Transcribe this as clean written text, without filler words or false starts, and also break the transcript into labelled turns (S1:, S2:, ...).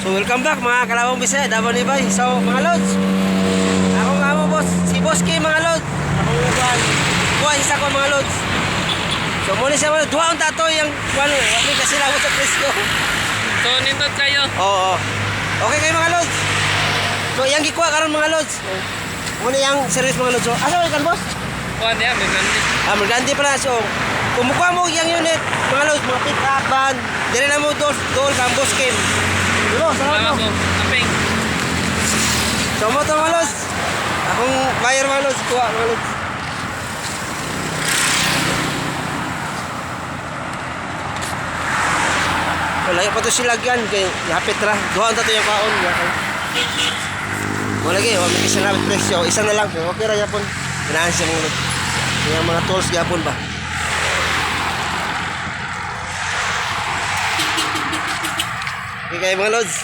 S1: So welcome back, mga kalawang Bisaya, Davao Nibay. So mga lods, ako nga mo boss, si Boss K, mga lods. Akong kuan. Kuan isa ko, mga lods. So muna siya, mga lods, duha ang tatoy ang kuan, wala kasi lang sa presyo.
S2: So nindot kayo.
S1: Oo. Okay kayo, mga lods. So iyang gikuha karon, mga lods. Muna yang service, mga lods. So asa man kan, boss?
S2: Kuan niya, may grande.
S1: Ah, maganda pala. So, kung mukha mo yung unit, mga lods, mga pick up van, dire na mo dool, dool kang Boss Kim. Diba? Salamat
S2: Salamat
S1: mo.
S2: po. Aping.
S1: So, mo to, mga lods. Akong buyer, mga lods, kuha, mga lods. Wala pa to sila lagyan kay hapit ra. Duha ta to yung kaon. Wala lagi, wa may isa na presyo, isa na lang. Okay ra yapon. Ganahan siya, mga lods. Yung mga tools gyapon ba. Okay kayo, mga lods.